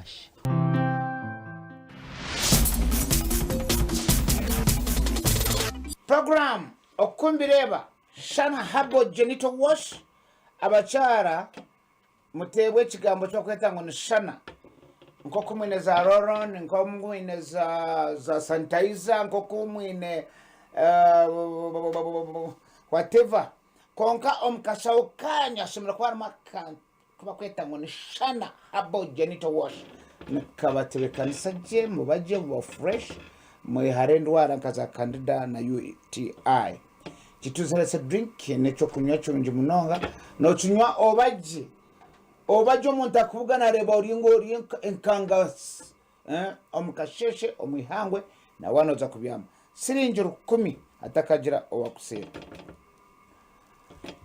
Wash. Program Oku mbireeba Shana Herbal Genital Wash abakyara muteebwe ekigambo eki barikweta ngu ni Shana nk'oku mwine za roll-on nk'oku mwine za za sanitizer nk'oku mwine whatever kwonka omu kashaho kaanyu hashemereire kuba harimu akantu aku barikweta ngu ni Shana Herbal Genital Wash nikabatebeekanisa gye muba gye muba fresh mwehare endwara nka za Candida na UTI. Kituzireese drink n'ekyokunywa kirungi munonga nokinywa oba gye oba gye omuntu akubugana areeba ori ngu ori enkangasi omu kasheeshe omu ihangwe na waaba nooza kubyama siringi rukumi hatakagira owakuseera.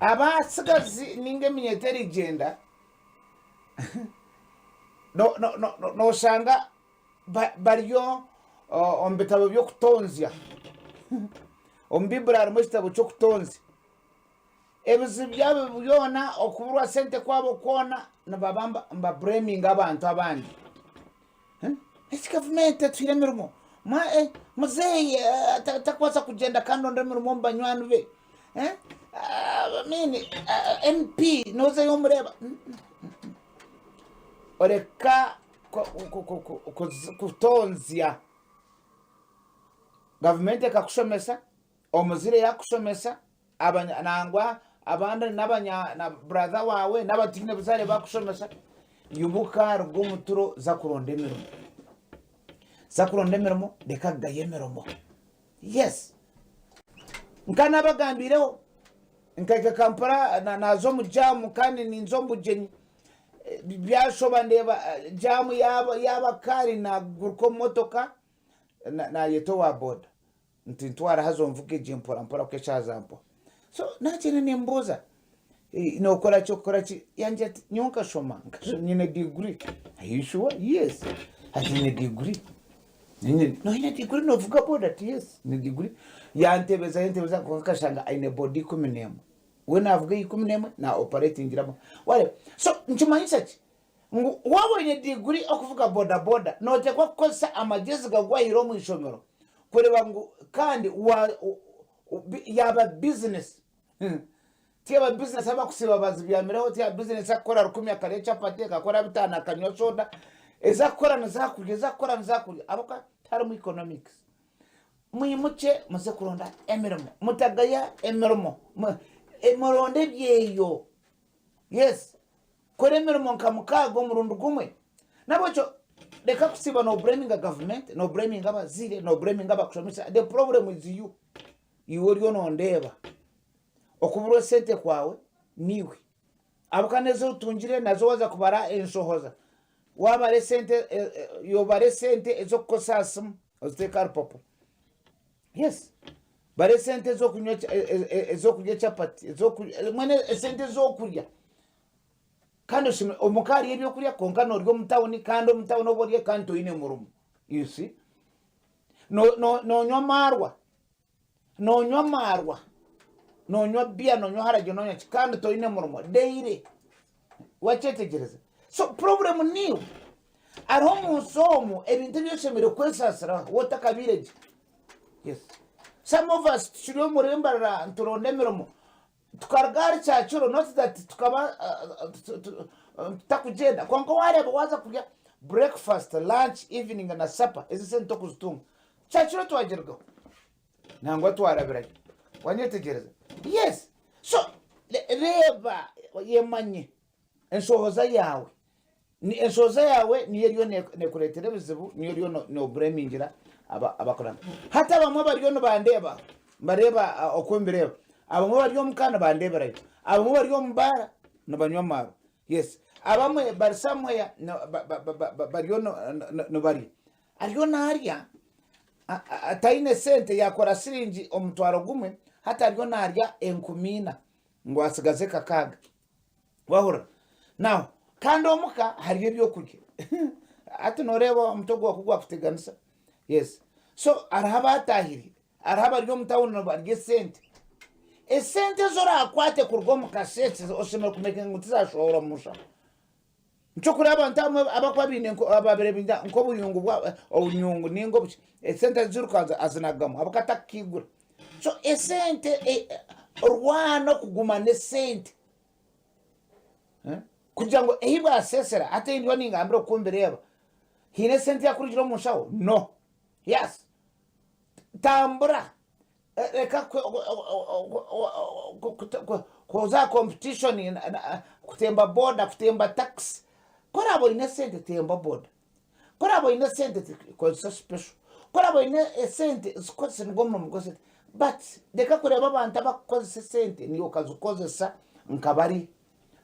Abatsigazi ninga eminyeeto erigyenda noshanga bari omu bitabo by'okutonzya. Omu Baiburi harimu ekitabo ky'okutonzya. Ebizibu byabo byona, okuburwa sente kwabo kwona nibaba nibabureminga abantu abandi. Eki gavumenti etuhaire emirimo, muzeeyi tarikubaasa kugyenda akandondera emirimo omu banywani be, MP noozayo omureeba. Oreka kutonzya. Gavumenti ekakushomesa, omuzaire yaakushomesa, nangwa abandi na brother waawe n'abataine buzaare baakushomesa, imuka ruga omu turo za kuronda emirimo. Za kuronda emirimo reka kugaya emirimo. Yes. Nka nabagambiireho, nkahika Kampala naaza omu jaamu kandi ninza omu bugyenyi, byashoba ndeeba jaamu yaaba kare naaguruka omu motoka naayeta owa boda nti ntwara haza onvuge gye mpora mpora kuhika eshaaha za mpwa. So naagyenda nimbuuza nookora ki okora ki? Yangira ati nyowe nkashoma nyine diguri. Are you sure? Yes. Ati nyine diguri. Noine diguri novuga boda? Ati yes nyine diguri. Yantebeza yantebeza kwonka nkashanga aine boda 11. We navuga 11 na operatingiramu. Wareeba? So nikimanyisa ki? Ngu waaba oine diguri okuvuga bodaboda nooteekwa kukozesa amagyezi gagu wahaire omu ishomero kureeba ngu kandi yaaba bizinesi. Tiyaba bizinesi abakusiiba bazibyamireho, tiyaba bizinesi akukora rukumi akarya chapati, akakora bitaano akanywa soda, ezakukora nizakurya, ezakukora nizakurya ahabw'okuba tiharimu economics. Mwimukye muze kuronda emirimo, mutagaya emirimo, muronde ebyeyo. Yes, kora emirimo nka mukaaga omurundi gumwe. N'ahabw'ekyo reka kusiiba nobureminga gavumenti, nobureminga abazaire, nobureminga abakushomesa, the problem is you. Iwe oriyo nondeeba. Okuburwa esente kwawe niiwe. Ahabw'okuba n'ezi otungire nazo waaza kubara enshohoza, waabara esente yobara esente ez'okukozesa aha simu oziteeke aha rupapura. Yes, bara esente ez'okunywa ez'okurya chapati, mbwenu esente ez'okurya. Kandi omuka hariyo ebyokurya kwonka noorya omu tawuni kandi omu tawuni obu orya kandi toine murimo. You see? Noonywa amaarwa. Noonywa amaarwa, noonywa biya, noonywa haragi, noonywa ki kandi toine murimo daily. Wakyetegyereza? So problem niiwe. Hariho omu nsi omu ebintu ebi oshemereire kwesaasiraho waaba otakabaire gye. Yes. Some of us tukiri omuri Mbarara nituronda emirimo, tukaruga ahari kyakiro not that tukaba tutakugyenda kwonka wareeba waaza kurya breakfast, lunch, evening na supper ezi esente tokuzitunga. Kyakiro twagirugaho nangwa twarabirayo wanyetegyereza yes so reeba yemanye enshohoza yaawe enshohoza yaawe niyo eriyo nekureetera ebizibu niyo eriyo noburemingira abakurama hati abamwe bariyo nibandeeba nibareeba oku mbireeba abamwe bari omuka nibandeeberayo abamwe bari omu baara nibanywa amaarwa yes abamwe bari somewhere bariyo nibarya Ariyo naarya ataine sente yaakora siringi omutwaro gumwe hati ariyo naarya enkumi ina ngu atsigaze kakaaga. Wahurira? Now kandi omuka hariyo ebyokurya hati nooreeba omutwe gwawe ku gwakuteganisa. Yes. So hariho abaatahire, hariho abari omu tawuni nibarya esente. Esente ezi oraakwate kuruga omu kasheeshe oshemereire kumekinga ngu tizashohora omu nshaho. Nikyo kuri abantu abamwe abakuba baine ababaire baine nk'obuyungu bwa obunyungu ninga obuki esente aziruka azinagamu ahabw'okuba atakukigura. So esente rwana okuguma n'esente kugira ngu ehi bwasesera hati ei ndiyo ningambira oku mbireeba haine esente eyakurugire omu nshaho? No. Yes. Tambura Reka kuza aha competition kutemba boda kutemba taxi ku oraabe oine esente temba boda ku oraabe oine esente kozesa special ku oraabe oine esente zikozese nigwo murimo gw'esente but reka kureeba abantu abakukozesa esente naiwe okazikozesa nka bari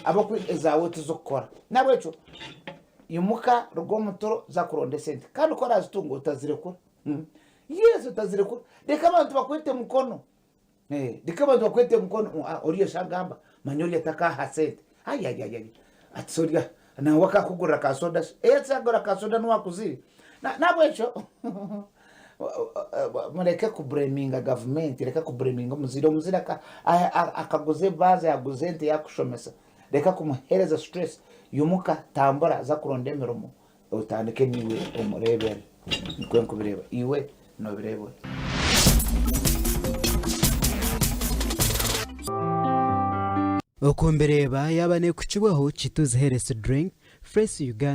ahabw'okuba ezaawe tizikukora nahabwekyo imuka ruga omu turo za kuronda esente kandi ku orazitunga otazirekura. Yes otazirekura reka abantu bakwete mukono reka abantu bakwete mukono ngu ah oriya shi agamba manya oriya takaha sente ayayayaya ati si oriya nangwa akakugurira ka soda shi eeh ati agura ka soda niwakuzire nahabwekyo mureke kubureminga gavumenti reka kubureminga omuzaire omuzaire akaguza ebaaza yaguza ente yakushomesa reka kumuhereza stress imuka tambura za kuronda emirimo Otandike naiwe omureebere. Nikwo nkubireeba. Iwe noobireeba ota? Oku mbireeba yaaba nekukibwaho Kituzi Health Drink, Fresh Uganda.